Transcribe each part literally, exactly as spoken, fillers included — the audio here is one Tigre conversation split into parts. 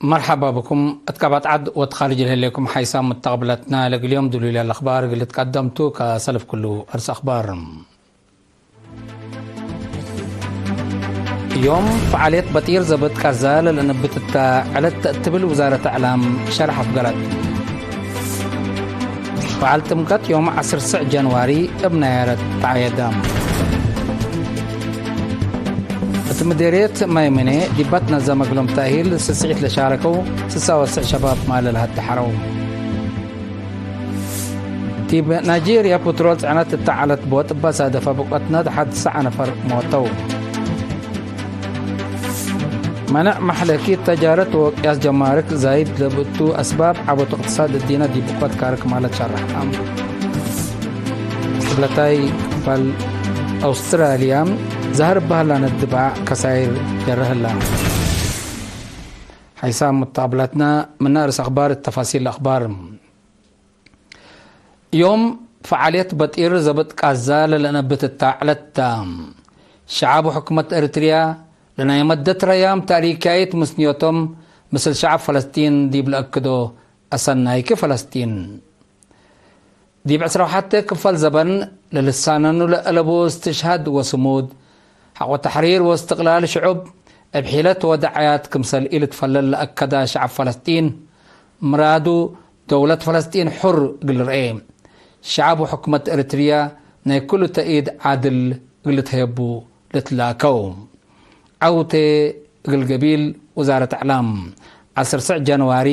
መርሐባ ብኩም። እት ቀበት ዐድ ወእት ካርጅ ለህሌኩም ሓይሳም መተቅብለትና፣ ለእግል ዮም ድሉይ ለለአኽባር እግል ልትቀደም ቱ። ከሰልፍ ክሉ እርስ አኽባር። ዮም ፈዓልየት በጢር ዘብጥ ቃዛ ለልአነብት እተ ዐለት እት ትብል ውዛረት እዕላም ሸርሕ አፍገረት። በዓል ጥምቀት ዮም ዐስር ስዕ ጀንዋሪ እብ ናያረት ተዐየደ። እት ምዴርየት ማይምኔ ዲብ ትነዘመ እግሎም ተእሂል ስስዒት ለሻረከው ስሳ ወስዕ ሸባብ ማለ ለሀት ደሐረው። ዲብ ናይጄርያ ፕትሮል ጽዕነት እተ ዐለት ቦጥ እበ ሳደፈ ብቆትነት ሐድ ሰዓ ነፈር ሞተው። መነዕ መሕለኪት ተጃረት ወቅያስ ጀማርክ ዛይድ ለብእቱ አስባብ ዐቦት እቅትሳድ እዲነ ዲብ እኮት ካርክ ማለት ሸረሕ። ቅብለታይ ክፈል አውስትራልያ ዛህር እበ ህላ ነድባዕ ከሳይር ጀረ ህላ። ሓይሳም ሙተቅብላትና ምነ አርስ አኽባር ተፋሲል አኽባር። ዮም ፈዓልየት በጢር ዘብጥ ቃዛ ለልአነብት እተ ዐለት ተ። ሸዐብ ወሕኩመት ኤሪትርያ ለናይ መደት ረያም ታሪካይት ምስንዮቶም ምስል ሸዐብ ፈለስጢን ዲብ ለአክዶ አሰናይክ ፈለስጢን። ዲብ ዕስራ ወሐቴ ክፈል ዘበን ለልሳነኑ ለአለቡ እስትሽሃድ ወስሙድ፣ ሐቆ ተሕሪር ወእስትቅላል ሽዑብ እብ ሒለት ወደዓያት ክምሰል ኢልትፈለል ለአከደ ሸዐብ ፈለስጢን፣ ምራዱ ደውለት ፈለስጢን ሑር እግል ልርኤ፣ ሸዐብ ወሕኩመት ኤሪትርያ ናይ ክሉ ተእይድ ዓድል እግል ልትሀየቡ ልትላከው። ዐውቴ እግል ገቢል ውዛረት እዕላም፣ ዐስር ስዕ ጃንዋሪ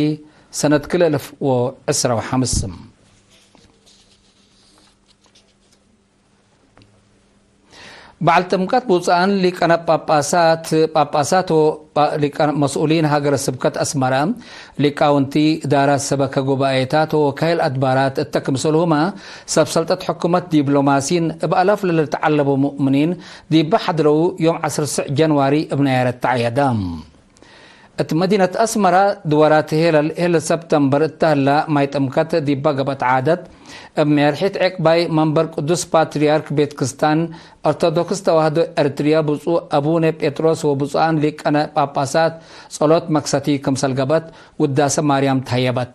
ሰነት ክልኤ አልፍ ወዕስራ ወሐምስ። በዐል ጥምቀት ብፁዓን ሊቃነ ጳጳሳት፣ ጳጳሳት ወ-፣ ሊቃነ መስኡሊን ሀገረ ስብከት አስመረ፣ ሊቃውንቲ፣ እዳራት ሰበከ ጉባኤታት ወወካይል አድባራት እተ ክምሰልሁመ ሰብ ሰልጠት ሕኩመት፣ ዲብሎማሲን እብ አላፍ ለልትዐለቡ ሙእምኒን ዲበ ሐድረው ዮም ዐስር ስዕ ጃንዋሪ እብ ናያረት ተዐየደ። እት መዲነት አስመረ ድወራት ሄለል፣ ሄለል ሰብተምበር እተ ህላ ማይ ጥምቀት ዲባ ገብአት ዓደት፣ እብ ሜርሒት ዔቅባይ መንበር ቅዱስ ፓትርያርክ ቤት ክስታን ኦርቶዶክስ ተዋህዶ ኤርትርያ ብፁዕ አቡነ ጴጥሮስ ወብፁዓን ሊቃነ ጳጳሳት ጸሎት መክሰቲ ክምሰል ገብአት ውዳሴ ማርያም ተሀየበት።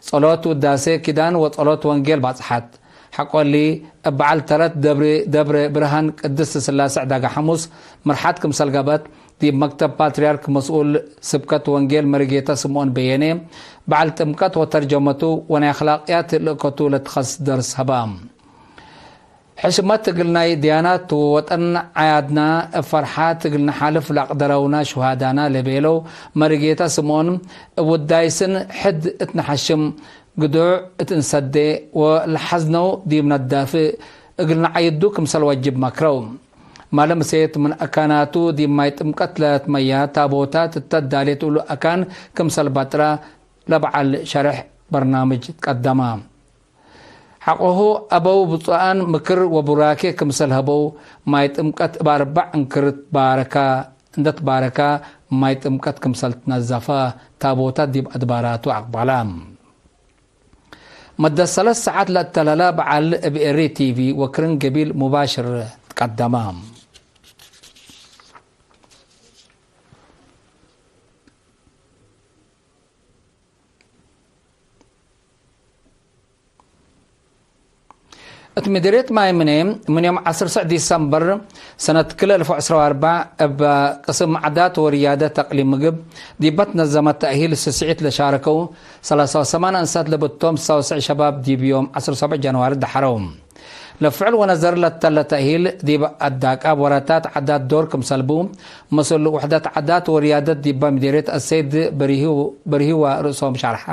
ጸሎት ውዳሴ ኪዳን ወጸሎት ወንጌል ባጽሐት። ሐቆሊ፣ እብ በዐል ተረት ደብሪ፣ ደብረ ብርሃን ቅድስት ስላሴ ዕዳጋ ሐሙስ ምርሓት ክምሰል ገብአት፣ ዲብ መክተብ ፓትርያርክ መስኡል ስብከት ወንጌል መሪጌታ ስምኦን በየኔ፣ በዐል ጥምቀት ወተርጀመቱ ወናይ አኽላቅያት ልእከቱ ለትኸስ ደርስ ሀባ። ሕሽመት እግል ናይ ድያናት ወወጠን ዓያድና፣ እብ ፈርሓት እግል ነሓልፍ ለአቅደረውና ሹሃዳና ለቤለው መሪጌታ ስምኦን፣ እብ ውዳይስን ሕድ እት ነሐሽም፣ ግዱዕ እት እንሰዴ ወለሐዝነው ዲብ ነዳፍእ እግል ነዓይዱ ክምሰል ወጅብ መክረው። ማለ ምሴት ምን አካናቱ ዲብ ማይ ጥምቀት ለትመያ ታቦታት እተ ዳሌት እሉ አካን ክምሰል በጥረ ለበዐል ሸርሕ በርናምጅ ትቀደመ። ሐቆሁ አበው ብፁዓን ምክር ወቡራኬ ክምሰል ሀበው፣ ማይ ጥምቀት እብ አርበዕ እንክር ትባረካ፣ እንደ ትባረካ ማይ ጥምቀት ክምሰል ትነዘፈ፣ ታቦታት ዲብ አድባራቱ አቅበላ። መደት ሰለስ ሰዓት ለአተለለ በዐል እብ ኤሪ ቲቪ ወክርን ገቢል ሙባሽር ትቀደመ። እት ምድርየት ማይ ምኔ፣ ምን ዮም ዐስር ስዕ ዲሰምበር ሰነት ክልኤ አልፍ ወዕስራ ወአርበዕ፣ እብ ቅስም ዓዳት ወርያደት አቅሊም ምግብ ዲበ ትነዘመ ተእሂል ስስዒት ለሻረከው ሰላሳ ወሰማን አንሳት ለብቶም ስሳ ወስዕ ሸባብ ዲብ ዮም ዐስር ወሰብዕ ጃንዋሪ ደሐረው። ለፍዕል ወነዘር ለተለ ተእሂል ዲብ አዳቃብ ወረታት ዓዳት ዶር ክምሰል ቡ፣ ምስል ውሕደት ዓዳት ወርያደት ዲበ ምድርየት አሰይድ በርሂ ወ-፣ በርሂ ወርእሶም ሻርሐ።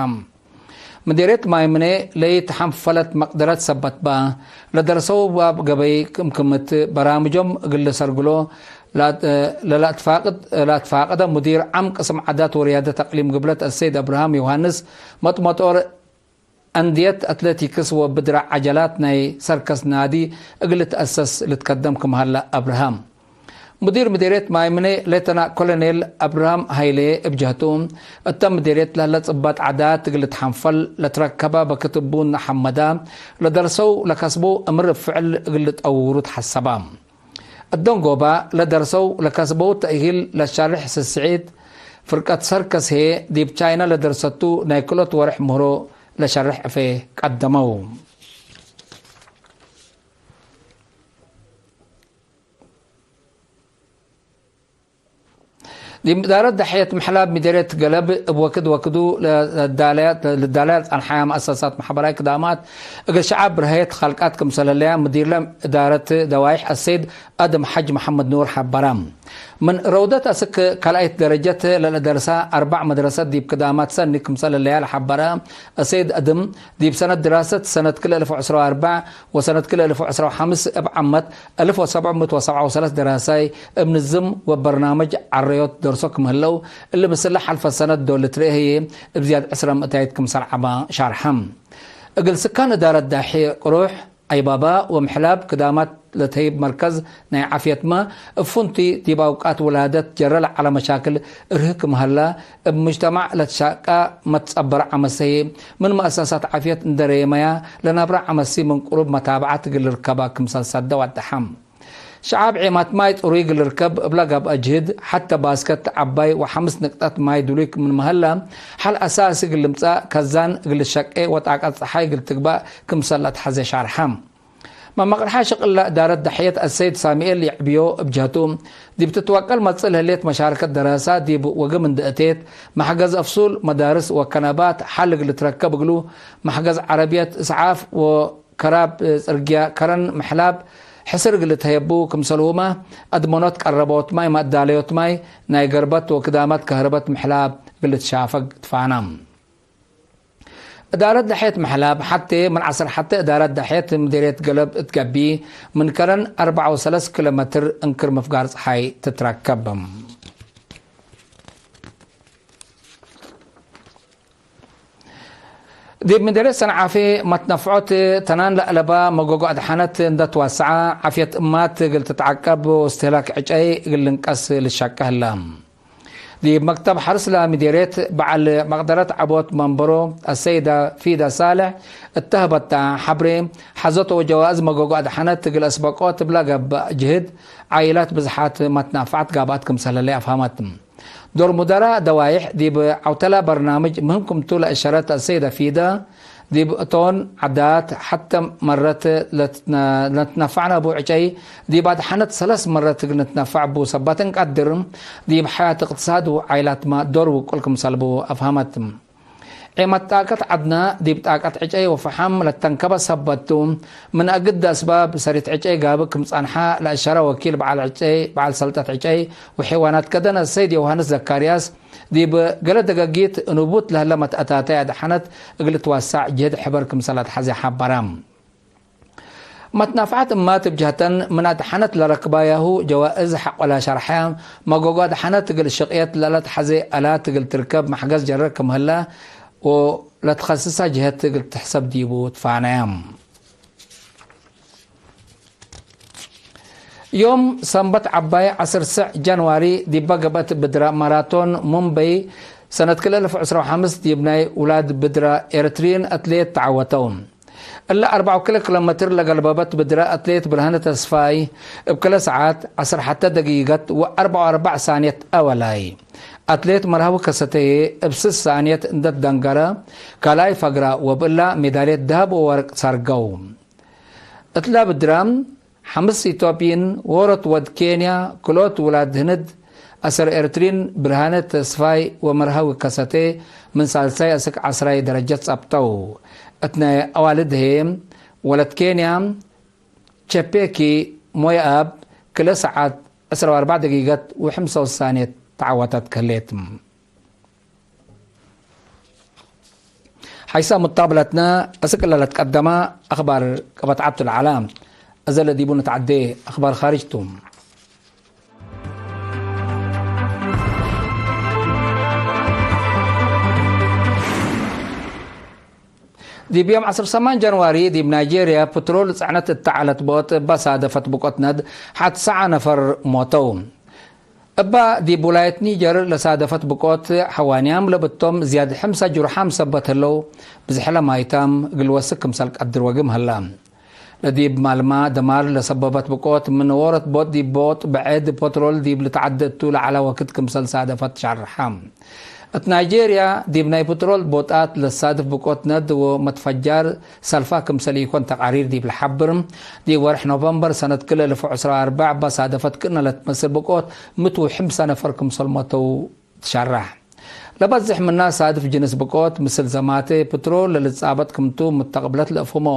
ምዴርየት ማይ ምኔ ለኢተሐንፈለት መቅደረት ሰበት በ፣ ለደርሰው ባብ ገበይ ክምክምት በራምጆም እግል ልሰርግሎ ለአት-፣ ለለአትፋቅድ፣ ለአትፋቀደ ሙዲር ዓም ቅስም ዓዳት ወርያደት አቅሊም ግብለት አሰይድ አብርሃም ዮሐንስ፣ መጥመጦር አንድየት አትሌቲክስ ወብድረ ዐጀላት ናይ ሰርከስ ናዲ እግል ልትአሰስ ልትከደም ክም ሀለ አብርሃም። ሙዲር ምዴርየት ማይ ምኔ ሌተና ኮሎኔል አብርሃም ሀይሌ እብ ጀህቱ፣ እተ ምዴርየት ለህለ ጽባጥ ዓዳት እግል ልትሐንፈል ለትረከበ በክት እቡ ነሐመዳ፣ ለደርሰው ለከስበው እምር እብ ፍዕል እግል ልጠውሩ ተሐሰባ። እደንጎባ ለደርሰው ለከስበው ተእሂል ለሻርሕ ስስዒት፣ ፍርቀት ሰርከስ ህዬ ዲብ ቻይና ለደርሰቱ ናይ ክልኦት ወርሕ ምህሮ ለሸርሕ ዕፌ ቀደመው። ዲብ እዳረት ደሕየት ምሕላብ ምዴርየት ገለብ እብ ወክድ ወክዱ ለዳለያ-፣ ልዳለያ ለጸንሐያ መአሰሳት መሕበራይ ክዳማት እግል ሸዓብ ብርሀየት ኻልቃት ክምሰል ህለያ ምዲርለ እዳረት ደዋይሕ አሰይድ አድም ሐጅ መሐመድ ኑር ሐበረ። ምን ረውደት አስክ ካልኣይት ደረጀት ለለደርሳ አርበዕ መድረሰት ዲብ ክዳማት ሰኒ ክምሰል ህለያ ለሐበረ አሰይድ አድም፣ ዲብ ሰነት ድራሰት ሰነት ክልኤ አልፍ ወዕስራ ወአርበዕ ወሰነት ክልኤ አልፍ ወዕስራ ወሐምስ እብ ዓመት አልፍ ወሰብዕ ምእት ወሰብዓ ወሰለስ ደራሳይ እብ ንዝም ወበርናምጅ ዐረዮት ደርሶ ክም ህለው፣ እሊ ምስለ ሐልፈ ሰነት ዶል ልትርኤ ህዬ እብ ዝያድ ዕስረ ምእታይት ክምሰል ዐበ ሻርሐ። እግል ስካን እዳረት ዳሕየ ቅሩሕ፣ አይባባ ወምሕላብ ክዳማት ለተህይብ መርከዝ ናይ ዓፍየትመ፣ እብ ፍንቱይ ዲብ አውቃት ውላደት ጀረ ለዐለ መሻክል እርህ ክም ሀላ፣ እብ ሙጅተማዕ ለትሻቃ መትጸበረ ዐመሰ ህዬ፣ ምን መአሰሳት ዓፍየት እንዴ ረየመያ፣ ለናብረ ዐመሲ ምን ቅሩብ መታብዐት እግል ልርከባ ክምሰል ሰደ ወደሐ። ሸዓብ ዔማት ማይ ጥሩይ እግል ልርከብ እብለ ገብአ ጅህድ፣ ሐተ ባስከት ዐባይ ወሐምስ ንቅጠት ማይ ድሉይ ምንመ ሀላ፣ ሐል አሳሲ እግል ልምጸእ፣ ከዛን እግል ልሸቄ ወጣቀት ጸሓይ እግል ትግባእ ክምሰል ለአትሐዜ ሻርሐ። መመቅርሐ ሽቅል ለእዳረት ደሕየት አሰይድ ሳሚኤል የዕብዮ እብ ጀህቱ፣ ዲብ ትትወቀል መጽእ ለህሌት መሻረከት ደራሳ ዲብ ወግም እንዴ አቴት፣ መሕገዝ አፍሱል፣ መዳርስ ወከነባት ሐል እግል ልትረከብ እግሉ፣ መሕገዝ ዐረብየት፣ እስዓፍ ወከራብ ጽርግያ፣ ከረን ምሕላብ፣ ሕስር እግል ልትሀየቡ ክምሰልሁመ፣ አድመኖት ቀረቦት ማይ፣ መአዳለዮት ማይ፣ ናይ ገርበት ወክዳማት ከህርበት ምሕላብ እግል ልትሻፈግ ትፋና። እዳረት ደሕየት መሕላብ ሐቴ ምን ዐሰር ሐቴ እዳረት ደሕየት ምዴርየት ገለብ እት ገብእ፣ ምን ከረን አርበዕ ወሰለስ ኪሎ ሜትር እንክር ምፍጋር ጸሓይ ትትረከብ። ዲብ ምዴርየት ሰንዓፌ መትነፍዖት ተናን ለአለባ መጎጎ አድሐነት እንዴ ትዋሰዐ፣ ዓፍየት እማት እግል ትትዐቀብ ወእስትህላክ ዕጨይ እግል ልንቀስ ልሸቀ ህለ። ዲብ መክተብ ሐርስ ለምዴርየት በዐል መቅደረት ዐቦት መንበሮ አሰይደ ፊደ ሳልሕ እተ ህበታ ሐብሬ ሐዘቶ ወጀዋእዝ መጎጎ አድሐነት እግል አስበቆት እብለ ገብእ ጅህድ፣ ዓኢላት ብዝሓት መትናፍዐት ጋብአት ክምሰል ህለ አፍሀመት። ዶር ሙደራእ ደዋይሕ ዲብ ዐውተላ በርናምጅ ምህም ክምቱ ለአሸረት አሰይደ ፊደ፣ ዲብ እቶን ዐዳት ሐተ መረት ለትነ-፣ ለትነፈዕነ እቡ ዕጨይ፣ ዲብ አድሐነት ሰለስ መረት እግል ንትነፈዕ እቡ ሰበት እንቀድር፣ ዲብ ሐያት እቅትሳድ ወዓይላትመ ዶር ውቁል ክምሰል እቡ አፍሀመት። ዔመት ጣቀት ዐድነ፣ ዲብ ጣቀት ዕጨይ ወፈሐም ለተንከበ ሰበት ቱ፣ ምን አግደ አስባብ ሰሪት ዕጨይ ጋብእ ክም ጸንሐ ለአሸረ ወኪል በዐል ዕጨይ፣ በዐል ሰልጠት ዕጨይ ወሐይዋናት ከደነ ሰይድ ዮሃንስ ዘካርያስ፣ ዲብ ገሌ ደገጊት እንቡት ለህለ መትአታተይ አድሐነት እግል ልትዋሳዕ ጅህድ ሕበር ክምሰል አትሐዜ ሐበረ። መትናፍዐት እማት እብ ጀህተን፣ ምን አድሐነት ለረክባያሁ ጀዋእዝ ሐቆ ለሸርሐ፣ መጎጎ አድሐነት እግል ሽቅየት ለለትሐዜ አላት እግል ትርከብ መሕገዝ ጀረ ክም ህለ ወለትከስሳ ጀህት እግል ትሕሰብ ዲቡ ትፋነየ። ዮም ሰንበት ዐባይ ዐስር ሰዕ ጃንዋሪ ዲበ ገብአት ብድረ ማራቶን ሙምበይ ሰነት ክልኤ አልፍ ወዕስራ ወሐምስ ዲብ ናይ ውላድ ብድረ ኤረትርዪን አትሌት ተዐወተው። እለ አርበዕ ወክልኤ ኪሎ ሜትር ለገልበበት ብድረ አትሌት ብርሃነ ተስፋይ እብ ክለ ሰዓት ዐስር ሐተ ደቂቀት ወአርበዕ ወአርበዕ ሳንየት አወላይ። አትሌት መርሃዊ ከሰተዬ እብ ስስ ሳንየት እንደ ትደንገረ ካልኣይ ፈግረ ወብእላ ሜዳልየት ደሀብ ወወርቅ ሰርገው። እትላ ብድራም ሐምስ ኢትዮጵይን፣ ዎሮት ወድ ኬንያ፣ ክልኦት ውላድ ህንድ፣ አሰር ኤርትሪን ብርሃነ ተስፋይ ወመርሃዊ ከሰቴ ምን ሳልሳይ አስክ ዐስራይ ደረጀት ጸብጠው። እት ናይ አዋልድ ህዬ፣ ወለት ኬንያ ቼፔኪ ሞይአብ ክለ ሰዓት ዕስራ ወአርበዕ ደቂቀት ወሐምሳ ወሳኔት ተዐወተት ከህሌት። ሐይሰ ሙጣብለትነ አስክ እለ ለትቀደመ አክባር ቀበት ዐብቱ ለዐለ። እዘ ለዲቡ ንትዐዴ አክባር ካርጅ ቱ። ዲብ ዮም ዐስር ሰማን ጃንዋሪ ዲብ ናይጄርያ ፕትሮል ጽዕነት እተ ዐለት ቦጥ እበ ሳደፈት ብቆት ነድ ሐት ሰዓ ነፈር ሞተው። እበ ዲብ ውላየት ኒጀር ለሳደፈት ብቆት ሐዋንያም ለብቶም ዝያድ ሕምሰ ጅሩሓም ሰበት ህለው፣ ብዝሕለ ማይታም እግል ወስክ ክምሰል ቀድር ወግም ህላ። ለዲብ ማልማ ደማር ለሰበበት ብቆት፣ ምን ዎሮት ቦጥ ዲብ ቦጥ ብዕድ ፖትሮል ዲብ ልትዐደ እቱ ለዐለ ወክድ ክምሰል ሳደፈት ሸርሐ። እት ናይጄርያ፣ ዲብ ናይ ፕትሮል ቦጣት ለሳድፍ ብቆት ነድ ወመትፈጃር ሰልፋ ክምሰል ኢኮን ተቃሪር ዲብ ለሐብር፣ ዲብ ወርሕ ኖቨምበር ሰነት ክልኤ እልፍ ወዐስራ ወአርበዕ እባ ሳደፈት ክእነ ለትመስል ብቆት፣ ምት ወሐምሳ ነፈር ክምሰል ሞተው ትሸረሕ። ለበዝሕ ምና ሳድፍ ጅንስ ብቆት፣ ምስል ዘማቴ ፕትሮል ለልትጻበጥ ክምቱ ምተቅብለት ለአፍህሞ።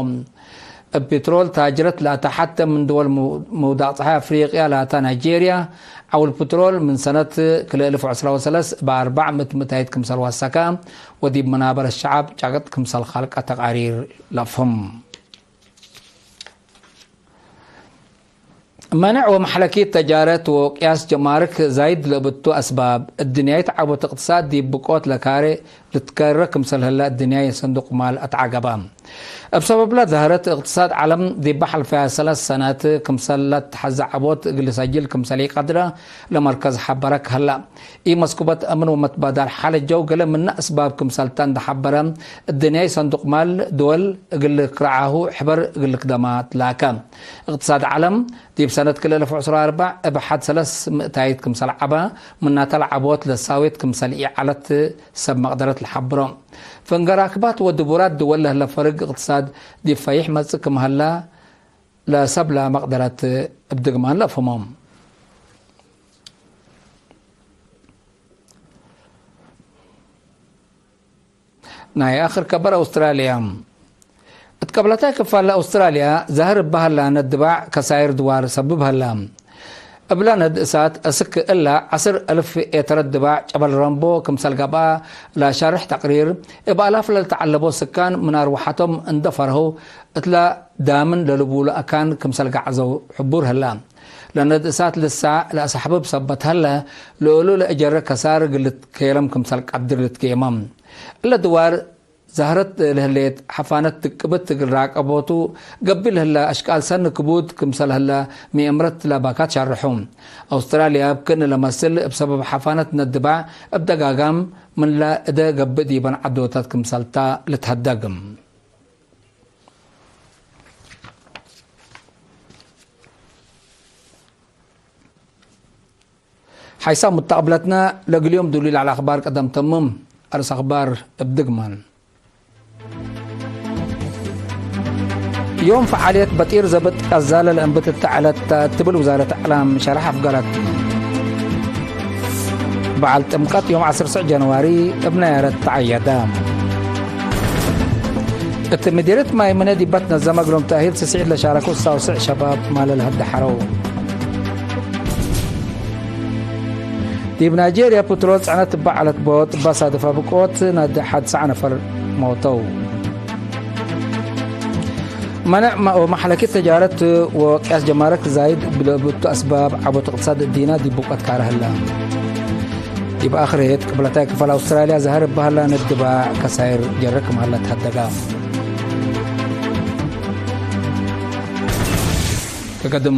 እብ ፕትሮል ታጅረት ላተ ሐቴ ምን ድወል ሙ-፣ ምውዳቅ ጸሓይ አፍሪቅያ ላተ ናይጄርያ፣ ዐውል ፕትሮል ምን ሰነት ክልኤ እልፍ ወዐስራ ወሰለስ እብ አርበዕ ምእት ምእታይት ክምሰል ወሰከ፣ ወዲብ መናበረት ሸዐብ ጫቅጥ ክምሰል ካልቀ ተቃሪር ለአፍህም። መነዕ ወመሕለኪት ተጃረት ወቅያስ ጀማርክ ዛይድ ለብቱ አስባብ፣ እድንያይት ዐቦት እቅትሳድ ዲብ ብቆት ለካሬ ልትከረ ክምሰል ህለ እድንያይ ሰንዱቅ ማል አትዓገበ። እብ ሰበብለ ዛህረት እቅትሳድ ዐለም ዲበ ሐልፈያ ሰለስ ሰነት ክምሰል ለትሐዘ ዐቦት እግል ሰጅል ክምሰል ኢቀድረ ለመርከዝ ሐበረክ ህለ። ኢመስኩበት አምን ወመትባዳል ሓለት ጀው ገሌ ምነ አስባብ ክምሰልተ እንደ ሐበረ፣ እድንያይ ሰንዱቅ ማል ድወል እግል ክርዓሁ ሕበር እግል ክደማ ትላከ። እቅትሳድ ዐለም ዲብ ሰነት ክልኤ እልፍ ወዐስራ ወአርበዕ እብ ሐድ ሰለስ ምእታይት ክምሰል ዐበ፣ ምናተ ለዐቦት ለሳዌት ክምሰል ኢዐለት ሰብ መቅደረት ለሐብሮ። ፈንገ ራክባት ወድቡራት ድወል ለህለ ፈርግ እቅትሳድ ዲብ ፈይሕ መጽእ ክም ሀለ ለሰብለ መቅደረት እብ ድግማን ለአፍህሞ። ናይ አክር ከበር አውስትራልያ። እት ቀብለታይ ክፋል ለአውስትራልያ፣ ዛህር እበ ሀላ ነድ ድባዕ ከሳይር ድዋር ሰብብ ሀላ። እብለ ነድ እሳት እስክ እለ ዐስር አልፍ ኤተረት ድባዕ ጨበል ረምቦ ክምሰል ገብአ ለሸርሕ ተቅሪር፣ እብ አላፍ ለልተዐለቦ ስካን ምን አርወሐቶም እንደ ፈርሀው እትለ ዳምን ለልቡሉ አካን ክምሰል ገዐዘው ሕቡር ህለ። ለነድ እሳት ልሳዕ ለአሰሕብብ ሰበት ሀለ፣ ለእሉ ለእጀረ ከሳር እግል ልትኬለም ክምሰል ቀድር ልትጌመ። እለ ድዋር ዛህረት ለህሌት ሐፋነት ትቅብት እግል ራቀቦቱ ገብእ ለህለ አሽቃል ሰኒ ክቡድ ክምሰል ህለ ምእምረት ለባካት ሸርሑ። አውስትራልያ እብ ክእነ ለመስል እብ ሰበብ ሐፋነት ነድባዕ እብ ደጋጋም ምንለ እደ ገብእ ዲበን ዐዶታት ክምሰልታ ልትሀደግ። ሓይሳም ሙተቅብለትነ ለእግል ዮም ዱሉይ ለዐለ አኽባር ቀደም ተምም። አርስ አኽባር እብ ድግማን። ዮም ፈዓልየት በጢር ዘብጥ ቀዛለ ለእንብት እተ ዐለት ተ ትብል ውዛረት እዕላም ሸርሕ አፍገረት። በዓል ጥምቀት ዮም ዐስር ስዕ ጀንዋሪ እብ ነያረት ተዐየደ። እት ምዲርየት ማይምነ ዲብ ትነዘመ እግሎም ተእሂል ስስዒት ለሻረኩ ሳውስዕ ሸባብ ማለ ለሀደ ሐረው። ዲብ ናይጄርያ ፕትሮል ጸዕነት እበ ዐለት ቦጥ እበ ሳድፈ ብቆት ናዲ ሐድ ሰዓ ነፈር ሞተው። መነዕ መ-፣ ወመሕለኪት ተጃረት ወቅያስ ጀማርክ ዛይድ ለብቱ አስባብ ዐቦት እቅትሳድ እዲና ዲብ ብቆት ካረ ህላ። ዲብ አክርየት ቅብለታይ ክፈል አውስትራልያ ዛህር እበ ሀላ ነድባዕ ከሳይር ጀረ ክም ሀላ ተሀደጋ። ከገድም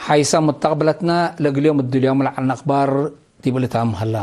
ሓይሰ ሙተቅብለትነ ለእግል ዮም እድልዮም ለዐልነ አክባር ዲብ ልታም ሀላ።